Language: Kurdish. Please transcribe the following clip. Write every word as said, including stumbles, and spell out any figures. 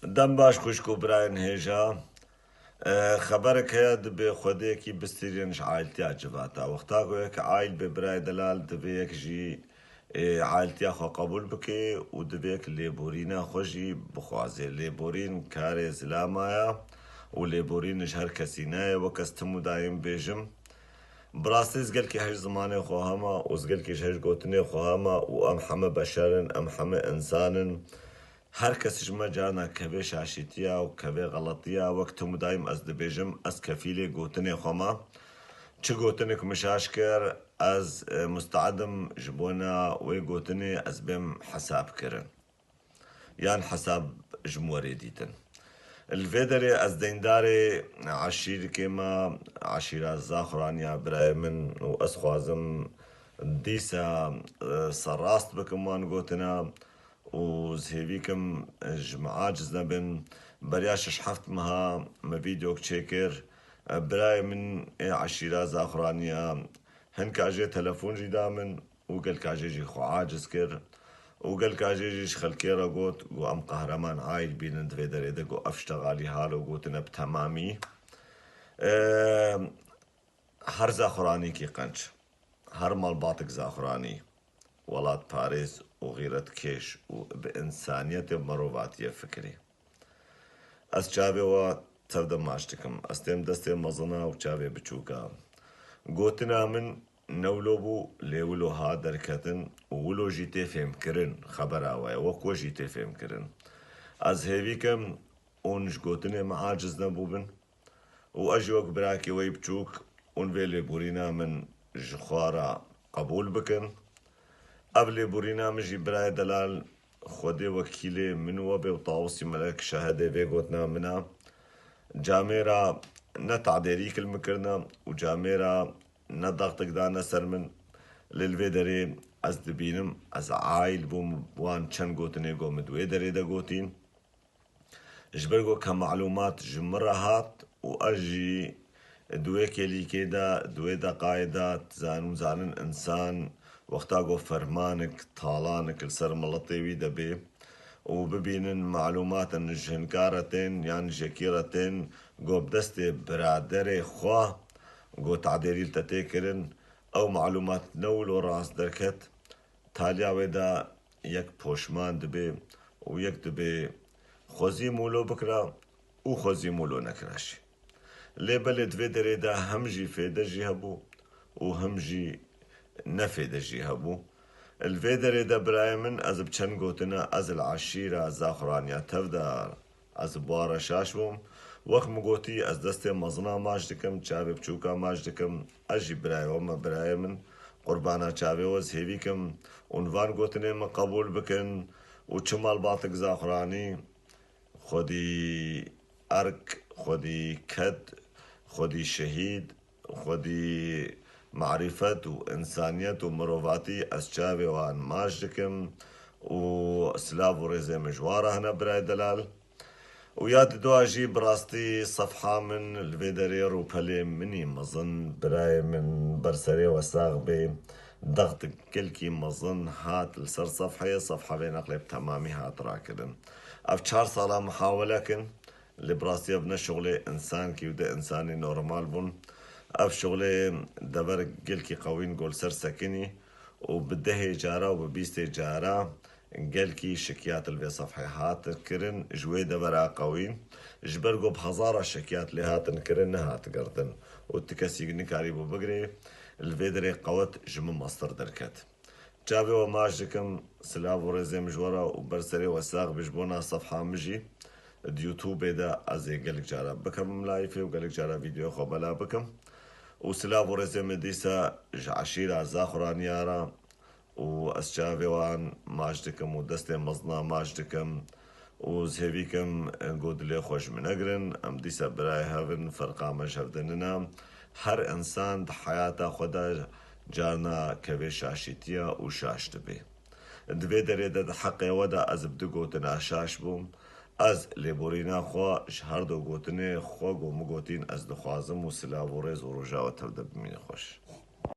Dem baş xwişk û birayên hêja. E, xeberek heye, dibê xwedêyekî bistîrên ji aîltiya civata. Wexta ku yek aîl bê, birayê delal, divê yek jî, e, aîltiya xwe qebûl bike û divê yek lêborîna xwe jî bixwaze. Lêborîn karê zilama ye û lêborîn ji her kesî nayê, wek ez tim û daîm bêjim. Bi rastî ez gelkî hej zimanê xwe hema û ez gelkî ji hej gotinê xwe hema û em heme beşer in, em heme însan in. Her kes ji me carna kevê şaşîtiya û kevê xeletiya, wek tim û daîm ez dibêjim, ez kefîlê gotinê xwe me. Çi gotinek min şaş kir, ez, e, musteedim ji bona wê gotinê ez bêm hesab kirin. Yan hesab ji min werê dîtin. Li vê derê ez deyndarê eşîrikê me, eşîra Zaxuraniya birayê min û ez xwazim dîsa, e, serrast bikim wan gotina û ez hêvî kim, e, ji min aciz nebin. Beriya şeş heft meha me vîdeok çêkir. E, birayê min ê eşîra Zaxuraniya hin kajê telefon jî da min û gelka jê jî xwe aciz kir û gelka jê jî ji xelkê re got, got, em qehreman aîl bînin di vê derê de, got, ev ştegalî halo gotine bi temamî. E, Her Zaxuranîkî qenc, her malbatik Zaxuranî, welatparêz û xîretkêş û bi însaniyetê, mirovatiyê fikirî. Ez çavê we tev de maç dikim. Ez têm destê mezina û çavê biçûka. Gotina min ne wilo bû, lê wilo hat derketin û wilo jî tê fêmkirin. Xebera we ye, wek we jî tê fêmkirin. Ez hêvî kim hûn ji gotinê min aciz nebûbin. Û ez jî wek birakê we yî biçûk hûn vê lêborîna min ji xwe re qebûl bikin. Ev lêborîna min jî, birayê delal, Xwedê wekîlê min û we bê û Tawusî Melek şahidê vê gotina min e. Camêra ne tadêrî kil min kirine û camêra ne daxtik dane ser min. Lê li vê derê ez dibînim, ez aîl bûm wan çend gotinê ku min di wê derê de gotîn. Ji ber ku ke malûmat ji min re hat û ez jî di wê kêlîkê de, di wê deqayê de, zanin, zanin însan wexta ku fermanik, talanik li ser miletê wî de bê û bibînin malûmatin ji hinka re tên yan ji yekî re tên ku bi destê biraderê xwe ku tadêrî li te tê kirin, ew malûmat ne wilo rast derket, taliya wê de yek poşman dibe û yek dibe xwezî mûlo bikira û xwezî mûlo nekira jî. Lê belê di vê derê de hem jî fêde jî hebû û hem jî nefêde jî hebû. Li vê derê de birayê min, ez bi çend gotina ez li eşîra Zaxuraniya tev de ez bi wan re şaş bûm. Wek min gotî, ez destê mezina maç dikim, çavê biçûka maç dikim. Ez jî birayê we me, birayê min. Qurbana çavê we, ez hêvî kim hûn van gotinê min qebûl bikin û çi malbatik Zaxuranî, xwedî erk, xwedî ked, xwedî şehîd, xwedî marîfet û însaniyet û mirovatî, ez çavê wan maç dikim û silav û rêzê min ji wan re hene, birayê delal. Û ya didoa jî, bi rastî sefha min li vê derê rûpelê min î mezin, birayê min, ber serê we sax bê, dextik gelkî mezin hat li ser sefheyê, sefha vê neqlê bi temamî hat rakirin. Ev çar sala mihawele kin, lê bi rastî ev ne şixulê însankî û de însanî normal bûn. Ev şixulê dever gelkî qewîn ku li ser sekinî û bi dehê cara û bi bîstê cara gelkî şikiyat li vê sefhê hat kirin, ji wê devera qewîn, ji ber ku bi hezara şikiyat lê hatin kirin, nehat girtin û ti kesî nikarîbû bigirê, li vê derê qewet ji min mestir derket. Çavê we maç dikim, silav û rêzê min ji we re û ber serê we sax be ji bona sefha min jî. Di YouTubeê de ez ê gelek cara bikevim liveê û gelek cara vîdeoya xwe bela bikim. Û silav û rêzê min dîsa ji eşîra Zaxuraniya re û ez çavê wan maç dikim û destê mezina maç dikim û ez hêvî kim ku dilê xwe ji min negirin. Em dîsa birayê hev in, ferqa me ji hev de nina. Her însan di heyata xwe de carna kevê şaşîtiya û şaş dibe. Di vê derê de di heqê we de ez bi du gotina şaş bûm. Ez lêborîna xwe ji her du gotinê xwe ku min gotîn ez dixwazim û silav û rêz û roja we tev de bimîne xweş.